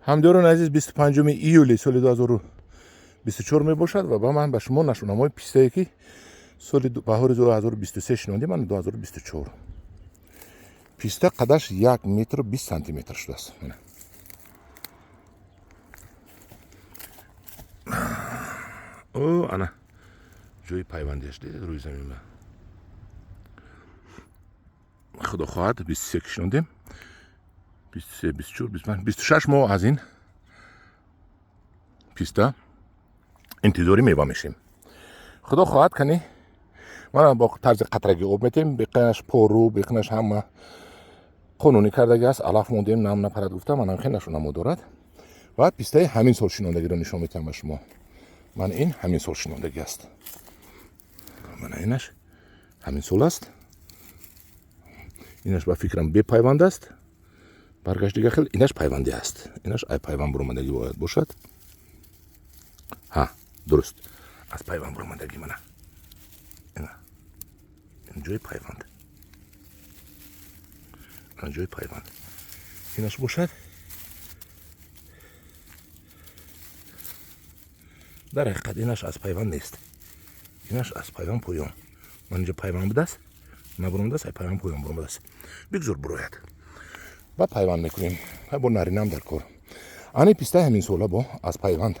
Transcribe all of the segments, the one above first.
Ҳамдиёрони азиз, 25 июли соли 2024 мебошад ва ба ман ба шумо нашунамои пистае, ки соли баҳори 2023 шинондем, ман 2024. Писта қадаш 1 метр 20 сантиметр шудааст. О, ана ҷои пайвандиаш дидед рӯи замин. Худо хоҳад, 23 ки шинондем, 23, 24, 25, 26 моҳ аз ин писта интизори мева мешем. Худо хоҳад, кани мана бо тарзи қатрагӣ об метем, беқинаш пору, беқинаш ҳама қонунӣ кардаги аст. Алаф мондем, нам напарад гуфта, манам хел нашунамо дорад. Ва пистаи ҳамин сол шинондагиро нишон метиҳам ба шумо. Ман ин ҳамин сол шинондагӣ аст. Мана инаш ҳамин сол аст. Инаш ба фикрам бепайванд аст. Баргашт дига хел, инаш пайвандӣ аст. Инаш ай пайванд буромадагӣ бояд бошад. Ҳа, дуруст. Аз пайванд буромадагӣ мана. Ина. Ин ҷои пайванд. Ин ҷои пайванд. Инаш бошад. Дар ҳақиқат инаш аз пайванд нест. Инаш аз пайванд поён. Ман инҷо пайванд будааст, набуромадааст, ай пайванд поён буромадааст. Бигзор бурояд. Ба пайванд мекунем. Бо наринам дар кор. Ани пистаи ҳамин сола бо аз пайванд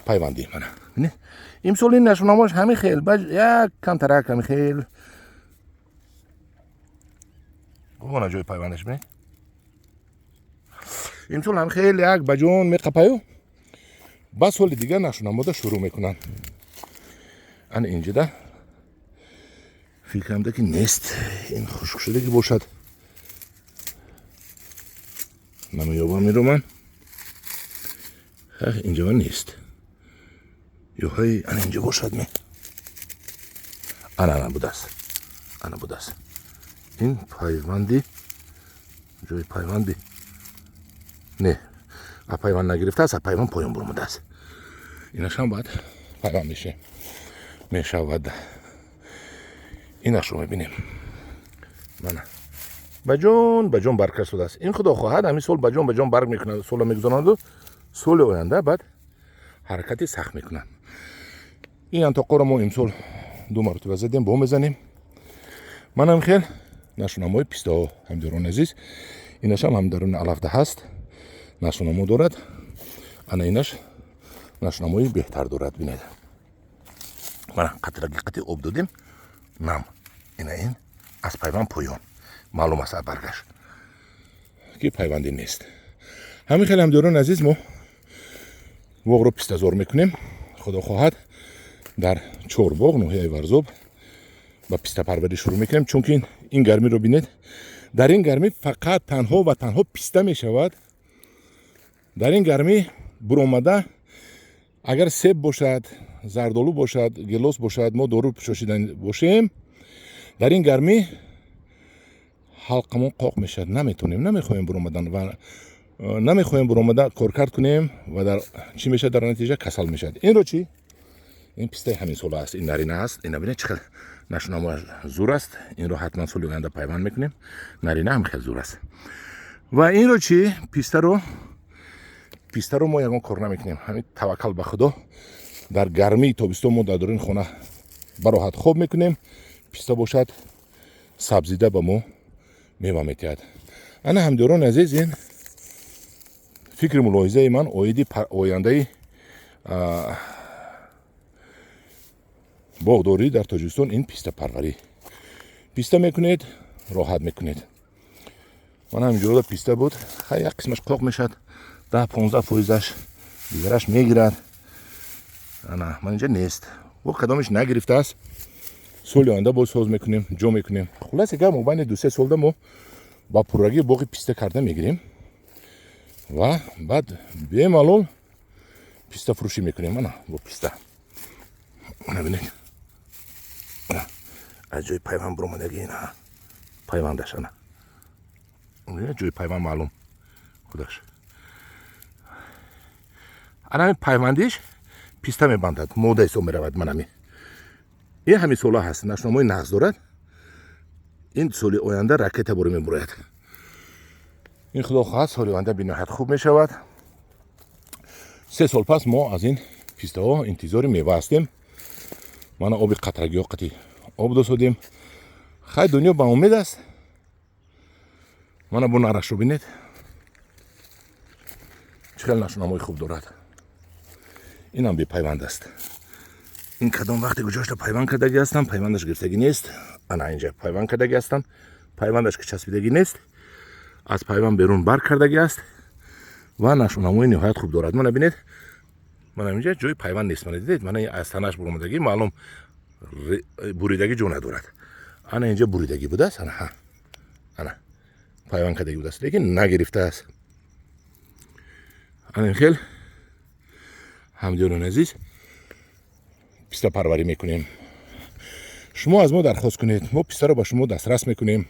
пайвандӣ мана. Бинед, имсол ин нашунамош ҳамин хел, ба як камтарак ҳамин хел. Гумона ҷои пайвандаш бинед. Имсол ҳам хел як ба ҷон меқапаю, ба соли дигар нашунамода шурӯъ мекунанд. Ана инҷода фикрамда ки нест, ин хушкшудагӣ бошад. Намеёбам инро ман. Инҷо нест. Ёҳои ана инҷо бошад ме. Ана ана будааст. Ана будааст. Ин пайванди, ҷои пайванди. Не, а пайванд нагирифтааст, а пайванд поён буромадааст. Инашам баъд пайванд меше. Мешавад. Инашро мебинем. Мана. Ба ҷон, ба ҷон барг расудааст. Ин худо хоҳад, ҳамин сол ба ҷон, ба ҷон барг мекунад, сола мегузаронаду соли оянда баъд ҳаракати сахт мекунад. Ин антоқоро мо имсол ду маротиба задем, бо мезанем. Манам хел нашунамои пистаҳо, ҳамдиёрони азиз. Инашам ҳам даруни алафда ҳаст, нашунамо дорад. Ана инаш нашунамои беҳтар дорад, бинед. Мана қатраги қати об додем, нам. Ина ин аз пайванд поён. Маълум аст аз баргаш, ки пайвандӣ нест. Ҳамин хел, ҳамдиёрони азиз, мо боғро пистазор мекунем. Худо хоҳад, дар Чорбоғ, ноҳияи Варзоб, ба пистапарварӣ шурӯъ мекунем, чунки ин гармиро бинед. Дар ин гармӣ фақат танҳо ва танҳо писта мешавад. Дар ин гармӣ буромада агар себ бошад, зардолу бошад, гелос бошад, мо дору пӯшошида бошем, дар ин гармӣ ҳалқамон қоқ мешавад. Наметонем, намехоҳем буромадан ва намехоҳем буромада коркард кунем ва дар чӣ мешавад, дар натиҷа касал мешавад. Инро чӣ? Ин пистаи ҳамин сола аст, ин нарина аст. Ина бинед, чӣ хел нашунамояш зур аст. Инро ҳатман соли оянда пайванд мекунем. Нарина ҳам хел зур аст. Ва инро чӣ? Пистаро, пистаро мо ягон кор намекунем. Ҳамин таваккал ба Худо. Дар гармии тобистон мо дар даруни хона бароҳат хоб мекунем. Писта бошад, сабзида ба мо мева метиҳад. Ана ҳамдиёрони азиз, ин фикри мулоҳизаи ман оиди ояндаи боғдорӣ дар Тоҷикистон, ин пистапарварӣ. Писта мекунед, роҳат мекунед. Ман ҳаминҷода писта буд, хай як қисмаш қоқ мешавад, 10-15 фоизаш, дигараш мегирад. Ана ман инҷа нест. Бо кадомиш нагирифтааст, соли оянда боз соз мекунем, ҷо мекунем. Хулоса гап, мобайни 2-3 солда мо ба пуррагӣ боғи писта карда мегирем ва баъд бемалол писта фурӯшӣ мекунем. Ана бо писта. Ана бинед. Аз ҷои пайванд буромадагӣ, ина пайвандаш ана. Ҷои пайванд маълум худаш. Ана ҳамин пайвандиш писта мебандад, мода ҳисоб меравад. Ман ҳамин. Ин ҳамин сола ҳаст, нашунамои нағз дорад. Ин соли оянда ракета боре мебурояд. Ин худо хоҳад, соли оянда бениҳоят хуб мешавад. 3 сол пас мо аз ин пистаҳо интизори мева ҳастем. Мана, оби қатрагиҳо қати об досодем. Хай, дунё ба умед аст. Мана, бо нарашро бинед, чӣ хел нашунамои хуб дорад. Инам бепайванд аст. Ин кадом вақте куҷошта пайванд кардагӣ ҳастам, пайвандаш гирифтагӣ нест. Ана, инҷа пайванд кардагӣ ҳастам, пайвандаш ки часпидагӣ нест, аз пайванд берун барг кардагӣ аст ва нашунамои ниҳоят хуб дорад. Мана, бинед, мана, инҷа ҷои пайванд нест. Мана, дидед, мана, аз танаш буромадагӣ, маълум, буридагӣ ҷо надорад. Ана, инҷа буридагӣ будааст. Ана, ҳа, ана, пайванд кардагӣ будааст, лекин нагирифтааст. Ана, ин хел, ҳамдиёрони азиз, пистапарварӣ мекунем. Шумо аз мо дархост кунед, мо пистаро ба шумо дастрас мекунем.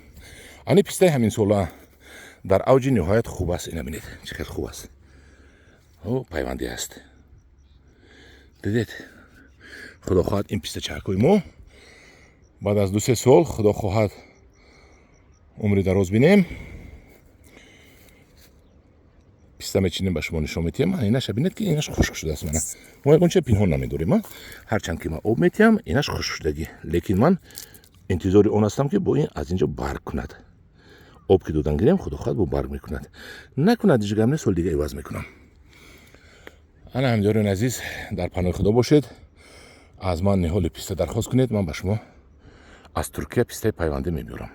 Ани пистаи ҳаминсола дар авҷи ниҳоят хуб аст. Ина бинед, чӣ хел хуб аст. Пайвандӣ аст, дидед. Худо хоҳад, ин пистачаҳакҳои мо баъд аз 2-3 сол, худо хоҳад, умри дароз бинем, писта мечинем, ба шумо нишон метиҳем. Инаша бинед, ки инаш хушк шудааст. Мана, мо ягонча пинҳон намедорем. Ҳарчанд ки ман об метиҳам, инаш хушк шудагӣ, лекин ман интизори он ҳастам, ки бо ин аз инҷо барг кунад. Об ки додан гирем, худо хоҳад, бо барг мекунад. Накунад, ҳеҷ гап не, соли дига иваз мекунам. Ана, ҳамдиёрони азиз, дар паноҳи Худо бошед. Аз ман ниҳоли писта дархост кунед, ман ба шумо аз Туркия пистаи пайвандӣ мебиёрам.